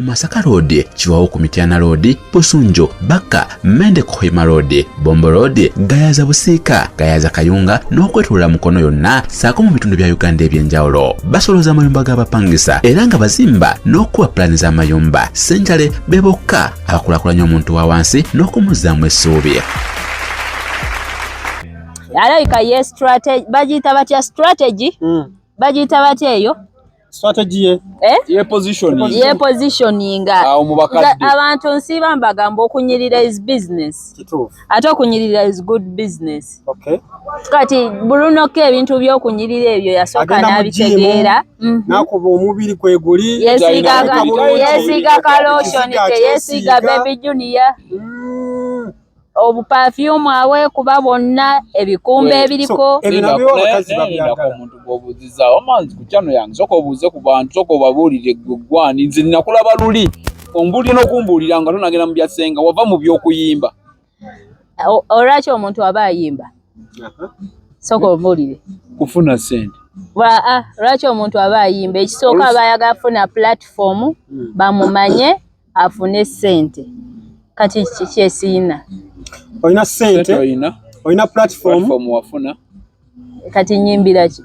Masaka Road, Kiwawo ku Mityana Road, Busunju, Bakka, Mende ku Hoima Road, Bombo Road, Gayaza Busiika, Gayaza Kayunga n'okwetoloola Mukono yonna ssaako mu bitundu bya Uganda eby'enjawulo. Basolooza amayumba g'abapangisa era nga bazimba n'okukuba pulaani z'amayumba. Ssenjale be bokka abakulaakulanya omuntu wa wansi n'okumuzzaamu essuubi. Alabika ye strategy bagiyita batya strategy? Bagiyita batya eyo? Strategy ye. Eh? Ye positioning. Ye positioning. Awo mu bakadde. Abantu nsiiba mbagamba okunyirira is business. Kituufu. Ate okunyirira is good business. Okay. Kati Bruno K ebintu by'okunyirira ebyo yasooka Agenda mu n'abitegeera. gym, n'akuba omubiri kwe guli. Yeesiiga Alabika bulungi. yeesiiga ka lotion Ekisiga teyeesiiga akyesiiga. Baby Junior. Obupafyumu aweekuba bwonna ebikumba ebiriko. So, ebyo nabyo abakazi babyagala. Omuntu gw'obuuzizza amanzi ku channel yange, sooka obuuze ku bantu, sooka obabuulire gwe gwani. Nze nakulaba luli ombuulire n'okumbuulira nga tonagenda mu bya ssenga, wava mu by'okuyimba. Olwaki omuntu aba ayimba? Sooka ombuulire. Kufuna ssente. Lwaki omuntu aba ayimba? Ekisooka aba ayagala kufuna platform, bamumanye, afune ssente. Kati kyesiina. Olina ssente, olina olina platform. Platform wafuna. Kati nnyimbira ki?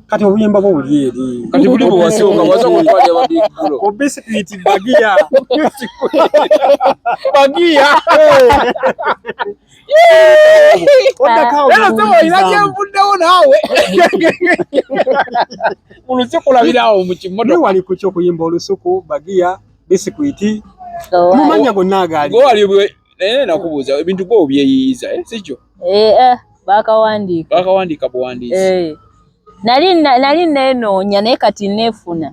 Kati obuyimba bwo buli eri. Kati buli bwe wasooka, wasooka otwala eba Big Bro. Ku biscuit bagia. Bagia. Oddako awo Leero ssebo olina n'owuliriza. gye nvuddewo naawe. Mu lusuku labira awo mu kimotoka. Naye wali ku ky'okuyimba olusuku, bagia, biscuit. Mu mannya gonna agaali. Gwe wali bwe, naye nakubuuza ebintu gwe obyeyiiza, si kyo? Bakawandiika. Bakawandiika buwandiisi. Nali neenoonya naye kati neefuna.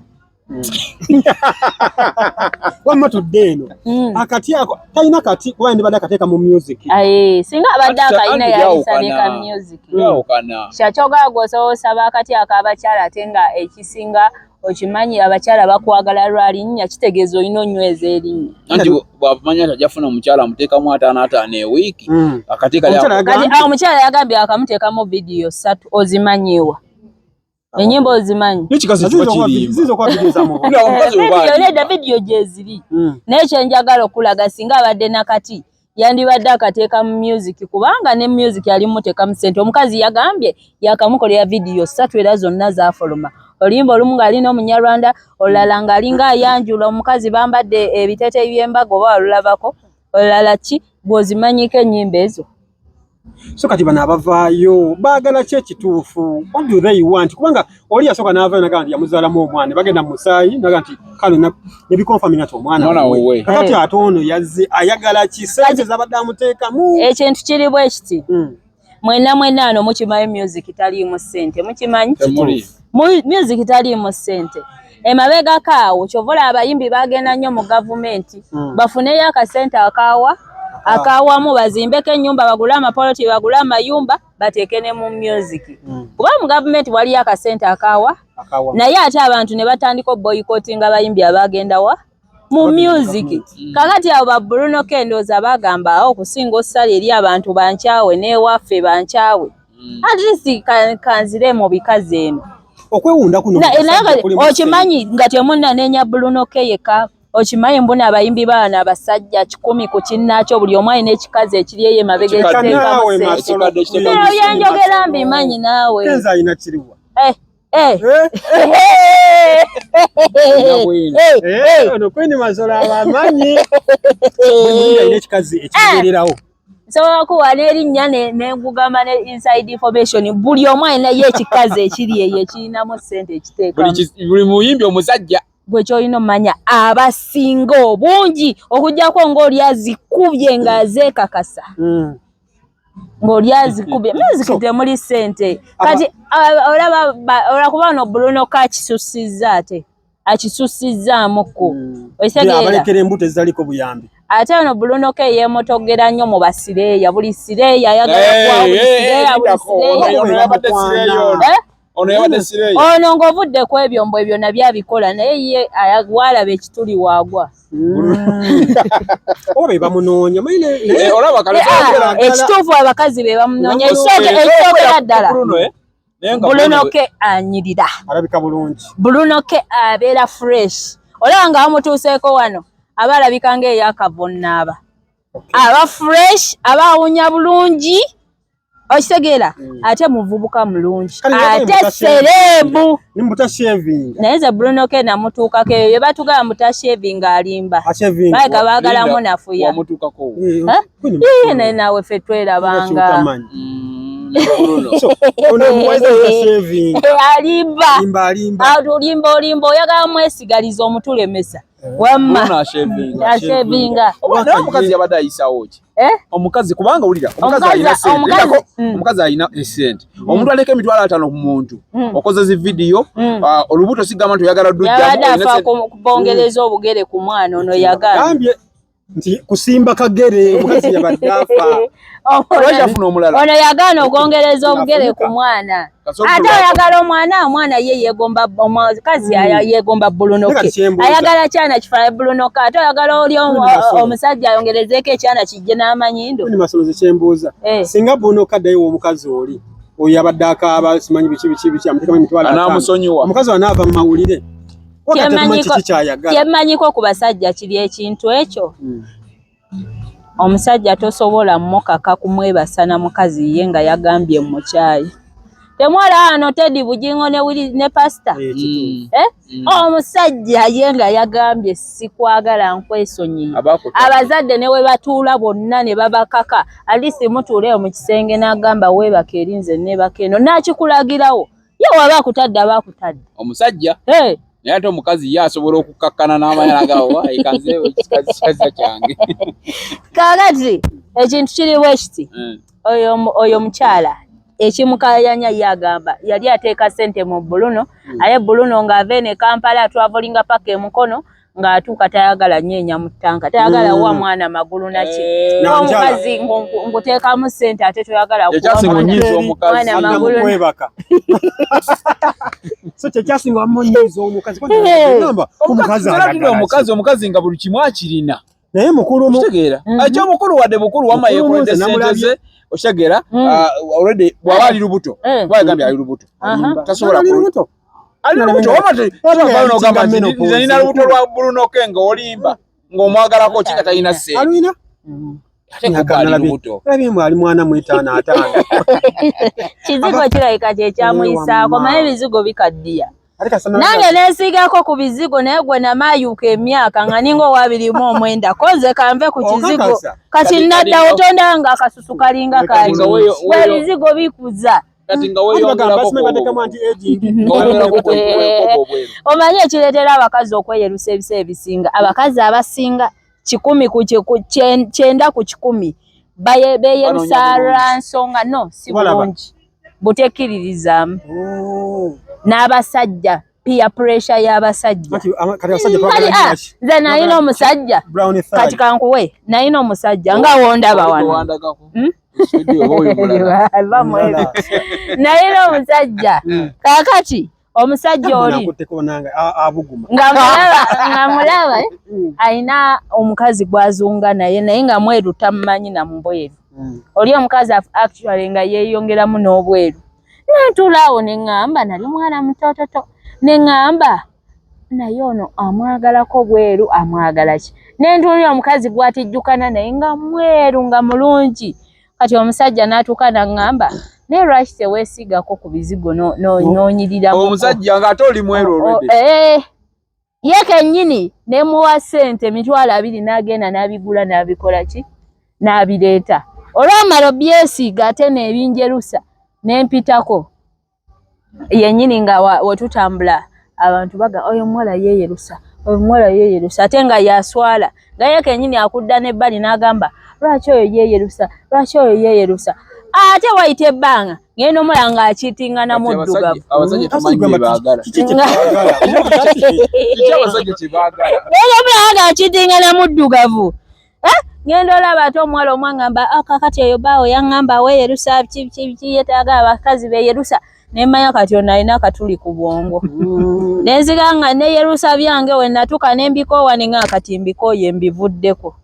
Wamma tudde eno. Akati ako talina kati kuba yandibadde akateeka mu music. Aye, singa abadde Ati akalina anti yalisabye ka byawukana. music. Byawukana. Kyakyogaa gw'osobola osaba akati ak'abakyala ate nga ekisinga okimanyi abakyala bakwagala lwa linnya, kitegeeza olina onyweza erinnya. Anti bw'amanya nti ajja kufuna omukyala amuteekamu ataano ataano ewiiki, akati kali Omukyala ako. yagambye Kati, omukyala yagambye akamuteekamu vidiyo 3 ozimanyiwa. Ennyimba ozimanyi. N'ekikazi kiba kirimba. Ziyinza okuba vidiyo za muhogo. Bino omukazi oba Vidiyo alimba. nedda, vidiyo gyeziri. Naye kye njagala okulaga singa abadde nakati yandibadde akateeka mu music, kubanga ne music yali muteekamu ssente. Omukazi yagambye yakamukolera vidiyo 3 era zonna zaafuluma. Oluyimba olumu ng'alina Omunyarwanda, olulala ng'alinga ayanjula omukazi bambadde ebiteeteeyi by'embaga oba walulabako, olulala ki bw'ozimanyiko ennyimba ezo. So kati bano abavaayo baagala ki ekituufu? What do they want? Kubanga oli yasooka n'avaayo n'agamba nti yamuzaalamu omwana, bagenda mu musaayi n'agamba nti kale ne biconfirminga nti omwana Omwana wuwe. wuwe. Kakati ate ono yazze ayagala ki? Ssente z'abadde amuteekamu. Ekintu kiri bwe kiti. Mwenna mwenna ano mukimanyi music taliimu ssente, mukimanyi? Temuli. Music taliimu ssente. Emabegako awo ky'ova olaba abayimbi bagenda nnyo mu gavumenti bafuneyo akasente akawamu bazimbeko ennyumba, bagule amapoloti, bagule amayumba, bateeke ne mu music. Kuba mu gavumenti waliyo akasente akawa, naye ate abantu ne batandika oboycottinga abayimbi abagenda wa mu music. Kakati abo ba Bruno K ndowooza bagamba awo okusinga ossala eri abantu bankyawe n'ewaffe bankyawe. At least kanzire mu bikazi eno. Okwewunda kuno mu Naye basajja kati kulimu okimanyi nga temunnanenya Bruno K yekka, okimanyi mbuna abayimbi baano abasajja 100 ku kinnaakyo buli omu alina ekikazi ekiri eyo emabega Ekikadde. ekiteekamu Naawe ssente. Masolo, Ekikadde ekiteekamu Bino ssente. byenjogera mbimanyi naawe. Kenzo alina kiriwa. Ono Queen Masolo abamanyi. Buli muyimbi alina ekikazi ekimubeererawo. Nsobola kuwa n'erinnya ne nkugamba ne inside information. Buli omu alinayo ekikazi ekiri eyo ekirinamu ssente ekiteekamu. Buli muyimbi omusajja. Gwe ky'olina omanya abasinga obungi okuggyako ng'oli azikubye ng'azeekakasa. Ng'oli azikubye. Music temuli ssente. Kati, olaba olwakuba ono Bruno K akisusizza ate. Akisusizzaamuko. Okitegeera? Abalekera embuto ezitaliko buyambi. Ate ono Bruno K yeemotogera nnyo mu basireeya. Buli sireeya ayagala kuwa, buli sireeya, buli sireeya. Ono yabadde sireeya ono. Ono yabadde sireeya. Ono ng'ovudde ku ebyo mbu ebyo nabyo abikola, naye ye waalaba ekituli waagwa. Oba be bamunoonya. Manyi ne- Olaba kale Ekituufu abakazi be bamunoonya. Ekisookera ddala. Bruno, Naye nga Bruno Bruno K anyirira. Alabika bulungi. Bruno K abeera fresh. Olaba nga bamutuuseeko wano, aba alabika ng'eyakavonnaaba, aba fresh, aba awunya bulungi, okitegeera? Ate muvubuka mulungi, ate celeb. Naye nze Bruno K namutuukako. Eyo bye batugamba mutashavinga, alimba, baleka baagalamu nafuya. Iye, naye naawe ffe twerabanga. Alimba, olimba, olimba, oyagala mwesigaliza omutulemesa wamma ashavinga. Omukazi yabadde ayisawo ki? Eh? Omukazi, kubanga wulira, omukazi alina sente, omukazi alina esente, omuntu aleka 50,000 ku muntu, okoze zi vidiyo, olubuto sigamba nti oyagala. Yabadde afa kubongereza obugere ku mwana ono, yagamba. Nti kusimba kagere, omukazi yabadde afa. Afuna omulala. Ono yagaana okwongereza obugere ku mwana, ate oyagala omwana, omwana ye yegomba omukazi, yegomba Bruno K, ayagala kyana kifaanana Bruno K, ate oyagala oli omusajja ayongerezeeko ekyana kijje n'amanyindo. Masoloze kyembuuza, singa Bruno K addayo omukazi oli oyo yabadde akaaba simanyi biki biki biki, amuteekamu 50,000, omukazi anaava mu mawulire? Kyemmanyiko ku basajja kiri ekintu ekyo, omusajja tosobola mukaka kumwebasa na mukazi ye nga yagambye mukyayi. Temwala wano Teddy Bugingo ne pasita, eh? Omusajja ye nga yagambye sikwagala, nkwesonyiye, abazadde ne we batuula bonna ne babakaka, alisi mutuuleyo mu kisenge n'agamba weebaka eri, nze neebaka eno, n'akikulagirawo ye, waba akutadde aba akutadde. Omusajja, naye ate omukazi ye asobola okukakkana n'amanya nagawa ekikazi kyange. Kakati ekintu kiri bwe kiti, oyo mukyala ekimukayanya ye agamba yali ateeka ssente mu Bruno, aye Bruno ng'ava eno e Kampala atravelinga paka emukono, ng'atuuka tayagala nyeenya mu ttanka, tayagala wa mwana magulu naki. Omukazi nguteekamu ssente ate toyagala mwana magulu. So kyekyasinga omunyiiza omukazi. Omukazi, omukazi nga buli kimu akirina. Naye mukulu. Kitegeera ekyomukulu, wadde bukulu, wamma yekoledde sente ze, okitegeera? Already bw'aba ali lubuto, kuba yagambye ali lubuto, tasobola ali lubuto. Ali lubuto, wamma nogamba nti nze nina lubuto lwa Bruno K, nga olimba ng'omwagalako ki nga talina ssente. Alina. Ate kuba ali lubuto. Alabye ali mwana mu etaano ataano. Kizigo kirabika kyekyamuyisaako, naye ebizigo bikaddiya. Nange neesiigako ku bizigo, naye gwe namaayuka emyaka nga ninga owa 29, koze kanve ku kizigo. Kati naddawo tonda nga akasusu kalinga kali, ebizigo bikuza. Kati nga weeyongerako. Omanyi ekireetera abakazi okweyerusa ebiseera ebisinga, abakazi abasinga 100 ku 90 beeyerusa lwa nsonga no si bulungi butekkiririzaamu n'abasajja, peer pressure y'abasajja. Nze nalina omusajja, kati kankuwe, nalina omusajja nga wondaba wano, nalina omusajja. Kakati omusajja oli nga mulaba alina omukazi gwazunga naye, naye nga mweru, tamumanyi na mubweru. Oli omukazi actually nga yeeyongeramu n'obweru. Nentuulaawo ne ŋŋamba, nali mwana mutototo, ne ŋŋamba naye ono amwagalako bweru, amwagala ki? Nentuulira omukazi gwatijjukana naye nga mweru nga mulungi. Kati omusajja n'atuuka n'aŋŋamba, naye lwaki teweesiigako ku bizigo n'onyiriramu? Omusajja ng'ate oli mweru already. Eh, ye kennyini nemuwa ssente 20,000, n'agenda n'abigula n'abikola ki n'abireeta. Olwamala obyesiiga ate n'ebinjerusa nempitako yennyini nga wetutambula abantu baga oyo omuwala yeeyerusa, oyo omuwala yeeyerusa, ate nga yaswala nga ye kennyini akudda n'ebbali n'agamba lwaki oyo yeeyerusa, lwaki oyo yeeyerusa? Ate wayita ebbanga ngenda omulaba ng'akitingana muddugavu. Abasajja tumanyi bye baagala. Kiki abasajja kye baagala? Ngenda omulaba ng'akitingana muddugavu. Eh, ngenda olaba ate omuwala omwaŋŋamba, "Ah, kakati eyo baawo yaŋŋamba weeyerusa biki biki biki, yeetaaga abakazi beeyerusa." Nemmanya kati ono alina akatuli ku bwongo. Nenziga nga neyerusa byange, we natuuka ne mbikoowa, ne ŋŋamba kati mbikooye, mbivuddeko,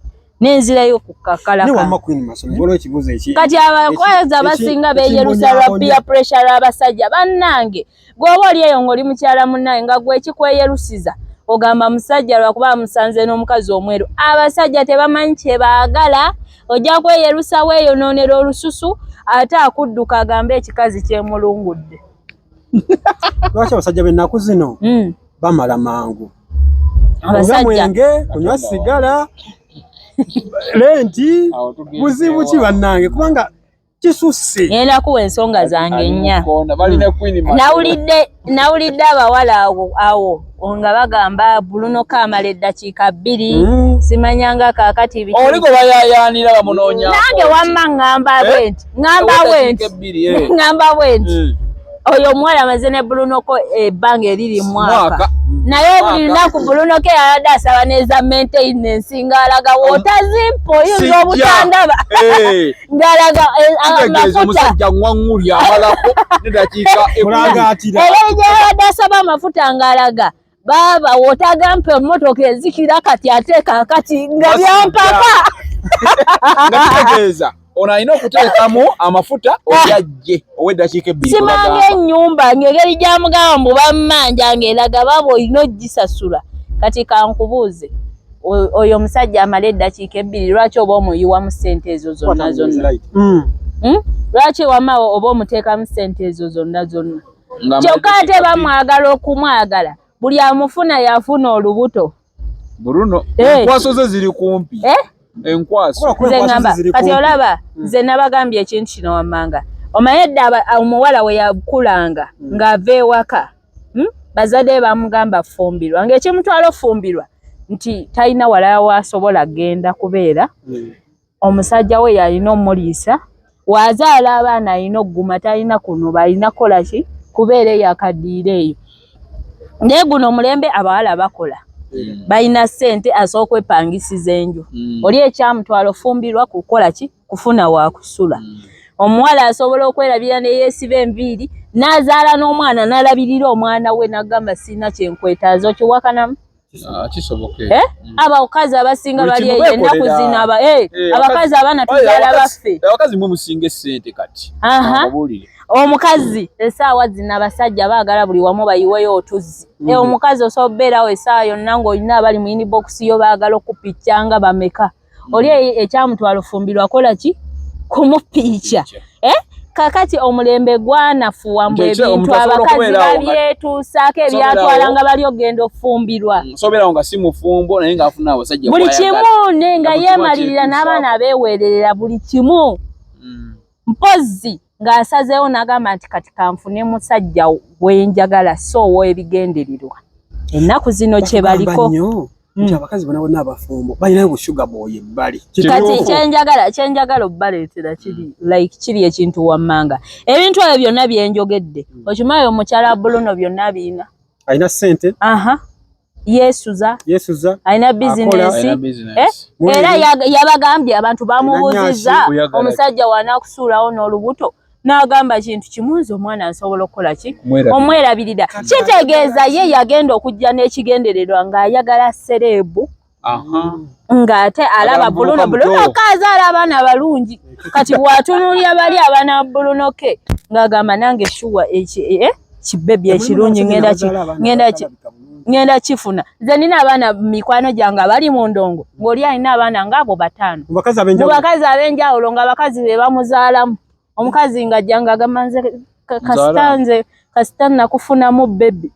nenzirayo ku kakala. Naye wamma Queen Mason, waliwo ekibuuzo eki Kati abakwezi abasinga beeyerusa lwa peer pressure lw'abasajja. Bannange, gw'oba oli eyo ng'oli mukyala munnaye nga gwe ekikweyerusiza Ogamba musajja lwakuba amusanze n'omukazi omweru. Abasajja tebamanyi kye baagala. Ojja kweyerusa weeyonoonera olususu, ate akudduka agambe ekikazi kyemulungudde. Lwaki abasajja b'ennaku zino bamala mangu? Kunywa mwenge, kunywa sigala, lenti, buzibu ki bannange? Kubanga kisusse. Ngenda kuwa ensonga zange nnya. Nawulidde abawala awo nga bagamba Bruno kamala eddakiika 2, simanyanga kaakati biki. Oli gwe bayayaanira bamunoonya. Nange wamma ŋŋamba bwe nti, ŋŋamba bwe nti, ŋŋamba bwe nti. Oyo omuwala amaze ne Bruno ko ebbanga eriri mwaka. Naye buli lunaku Bruno ke yabadde asaba n'eza maintenance ng'alaga w'otazimpa oyinza obutandaba. Ng'alaga amafuta. Omusajja ŋŋwaŋŋuli amalako n'eddakiika Mulangaatira. Era gy'abadde asaba amafuta ng'alaga baaba w'otagampa emmotoka ezikira kati ate kaakati nga byampaka. Nga kitegeeza ono alina okuteekamu amafuta olyajje ow'eddakiika 2. Simanga ennyumba ng'engeri gy'amugamba mbu bammanja ng'eraga baaba olina ogisasula. Kati kankubuuze, oyo omusajja amala eddakiika 2 lwaki oba omuyiwamu ssente ezo zonna zonna? Lwaki wamma oba omuteekamu ssente ezo zonna zonna? Kyokka ate bamwagala okumwagala, buli amufuna yafuna olubuto. Bruno, enkwaso ze ziri kumpi. Enkwaso. Nze ngamba, kati olaba, nze nabagambye ekintu kino wammanga. Omanyi dda omuwala we yakulanga ng'ava ewaka, bazadde be bamugamba fumbirwa, ng'ekimutwala ofumbirwa nti talina walala w'asobola kugenda kubeera. Omusajja we yalina omuliisa, w'azaala abaana alina okuguma, talina kunoba, alina kukola ki? Kubeera eyo akaddiira eyo. Naye guno omulembe abawala bakola. Balina ssente, asobola okwepangisiza enju. Oli ekyamutwala ofumbirwa kukola ki? Kufuna wa kusula. Omuwala asobola okwerabira ne yeesiba enviiri, n'azaala n'omwana, n'alabirira omwana we, n'agamba sirina kye nkwetaaza. Okiwakanamu? Kisoboka. Abakazi abasinga bali eyo ennaku zino abakazi abaana tuzaala baffe. Abakazi mwe musinga essente kati. Omukazi essaawa zino abasajja baagala buli wamu bayiweyo otuzzi. Omukazi osobola okubeerawo essaawa yonna ng'olina abali mu inbox yo baagala okupicca nga bameka. Oli ekyamutwala ofumbirwa akola ki? Kumupiica. Kakati omulembe gwanafuwa mbu ebintu abakazi babyetuusaako ebyatwala nga bali ogenda ofumbirwa. Sobeerawo nga si mufumbo naye ng'afuna abasajja buli kimu ne nga yeemalirira n'abaana abeeweererera buli kimu. Mpozzi ng'asazeewo n'agamba nti kati kanfune musajja gwe njagala so ow'ebigendererwa. Ennaku zino kye baliko. Nti abakazi bonna bonna abafumbo balinayo bu sugar boy ebbali. Kati kyenjagala obbaleetera kiri like kiri ekintu wammanga. Ebintu ebyo byonna byenjogedde, okimanyi omukyala Bruno byonna biina. Alina ssente. Yeesuza. Yeesuza. Alina bizinesi. Era yabagambye abantu bamubuuzizza omusajja w'anaakusuulawo n'olubuto, n'agamba kintu kimu, nze omwana nsobola okukola ki? Omwerabirira. Kitegeeza ye yagenda okujja n'ekigendererwa ng'ayagala celeb, ng'ate alaba Bruno. Bruno kaazaala abaana balungi. Kati bw'atunuulira bali abaana Bruno ke ng'agamba nange sure kibebi ekirungi ngenda kifuna. Nze nina abaana mikwano gyange abali mu ndongo, ng'oli alina abaana ng'abo 5. Mu bakazi ab'enjawulo, ng'abakazi be bamuzaalamu. Omukazi ng'ajja ng'agamba nze kasita nze kasita nakufunamu baby.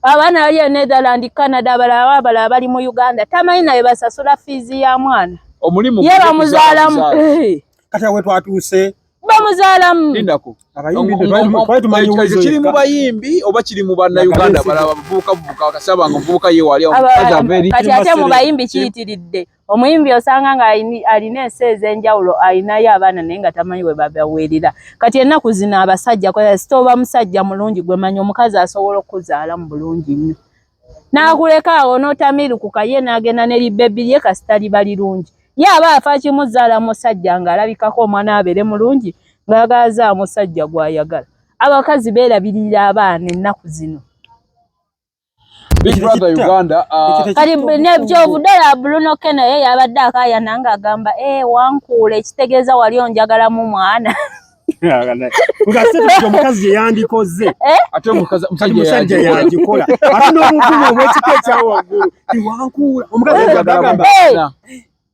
Abaana bali e Netherland, Canada, abalala abalala bali mu Uganda, tamanyi naye basasula fiizi ya mwana. Omulimu ye bamuzaalamu. Kati awe twatuuse. Bamuzaalamu. Lindako. Abayimbi kiri mu bayimbi oba kiri mu bannayuganda balaba bavubuka buvuka kasaba nga omuvubuka ye wali Kati ate mu bayimbi kiyitiridde. Omuyimbi osanga nga alina ensi ez'enjawulo, alinayo abaana naye nga tamanyi we babaweerera. Kati ennaku zino abasajja sita oba musajja mulungi gwe manyi omukazi asobola okuzaala mu bulungi nnyo n'akuleka awo n'otamirukuka, ye n'agenda ne libebi lye kasita liba lirungi. Ye aba afa kimuzaala musajja ng'alabikako omwana abeere mulungi, ng'agaaza musajja gw'ayagala. Abakazi beerabirira abaana ennaku zino. Big Brother Uganda. Kati kyovudde la Bruno K naye yabadde akaayana ng'agamba wankuula, ekitegeeza wali onjagalamu mwana. Nga sente omukazi gye yandikoze. Eh? Ate omusajja yagikola. Ate n'obuvumu obw'ekika ekya waggulu. Tiwankuula. Omukazi agamba.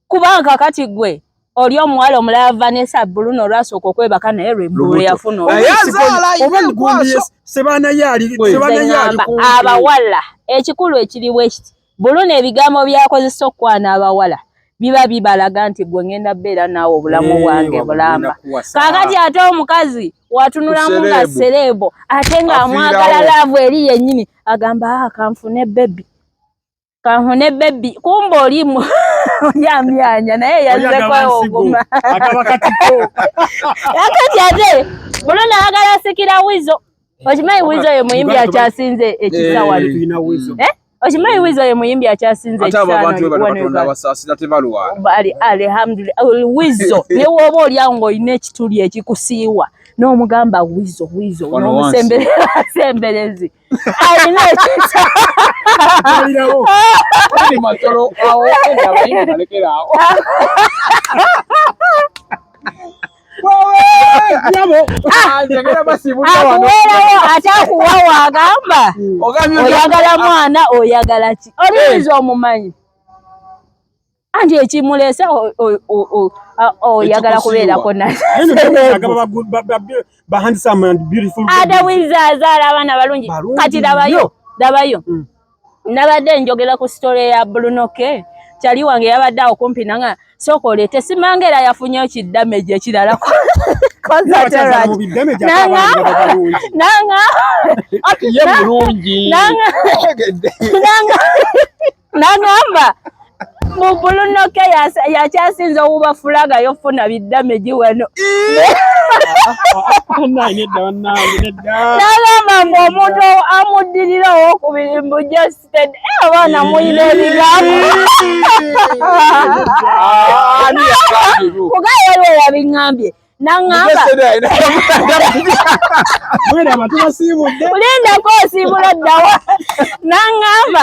Kubanga kati gwe oli omuwala omulala Vanessa Bruno olwasooka okwebaka naye lwe yafuna abawala ekikulu ekiriwo ekiti Bruno ebigambo byakozesa okukwana abawala biba bibalaga nti gwe ngenda beera naawe obulamu bwange bulamba. Kaakati ate omukazi watunulamu nga sereebo ate ng'amwagala laavu eri yennyini agamba kanfune bebi kanfune bebi kumba olimu yamyanya naye yazze kwewogoma akati ate Bruno ayagala sikira Weasel. Okimanyi Weasel ye muyimbi akyasinze ekisa wano. Okimanyi Weasel ye muyimbi akyasinze ekisa wano. Alhamdulillah Weasel ne woba oli awo ng'olina ekituli ekikusiiwa n'omugamba Weasel Weasel n'omusemberezi alina ekisa. Akuweerawo ate akuwawo agamba oyagala mwana oyagala ki oliyinza omumanyi anti ekimuleese oyagala kubeerako ate Weasel azaala abaana balungi kati labayo labayo nabadde njogera ku sitole ya Bruno K kyali wange yabadde awo kumpi nanga sooka oleete simanga era yafunye ekiddameji ekirala nangamba mu Bruno K yakyasinze okuba fulaga yofuna biddameji wano nagamba mbu omuntu amuddirira owokubiri mbu Justin abaana muyina ebigambo kuga yaliwo yabiŋŋambye naŋŋamba ulindako osiibula ddawa naŋŋamba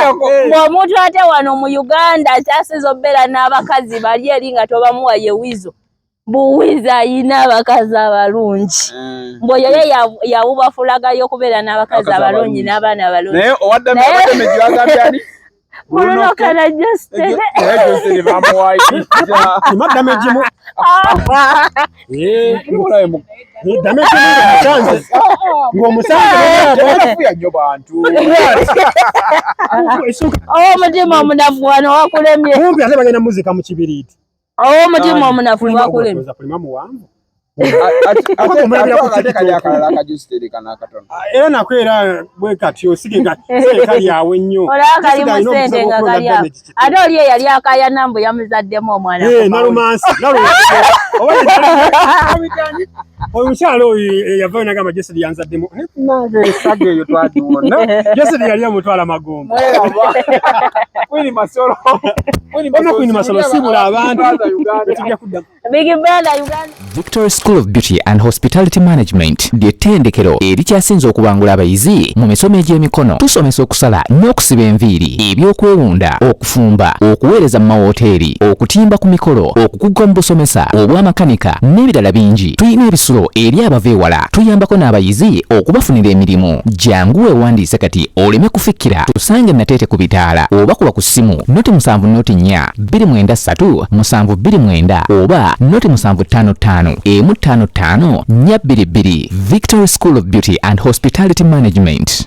ng'omuntu ate wano mu Uganda akyasinze okubeera n'abakazi bali eri nga tobamuwa ye Weasel Buwiza ayina abakazi abalungi mbu oyo ye yawuba fulaga y'okubeera n'abakazi abalungi n'abaana abalungi. Naye owadde Bruno kana Justin omutima omunafu wano wakulemye. Kumpi ate bagenda muzika mu kibiriiti. Omutima omunafu wakulemye. Era nako era bwe katyo kali awo ennyo. Olaba kali mu ssente nga kali awo. Ate oli eyali akaayana mbu yamuzaddemu omwana. Nalumansi. Omukyala oyo yavaayo n'agamba Jesedi yanzaddemu. Nange esaga eyo twagiwona. Jesedi yali amutwala magombe. Queen Masolo sibula abantu. Tujja kuddamu. Big Brother Uganda. Victory School of Beauty and Hospitality Management ly'ettendekero erikyasinze okubangula abayizi mu misomo egy'emikono. Tusomesa okusala n'okusiba enviiri, ebyokwewunda, okufumba, okuweereza mu mawoteeri, okutimba ku mikolo, okukuga mu busomesa, obwamakanika n'ebirala bingi. Tulina ebisulo eri abava ewala, tuyambako n'abayizi okubafunira emirimu. Jangu weewandiise kati oleme kufikkira. Tusange Nateete ku bitaala oba kuba ku ssimu 0 7 0 4 293 729 oba 0755 155 422. Victory School of Beauty and Hospitality Management.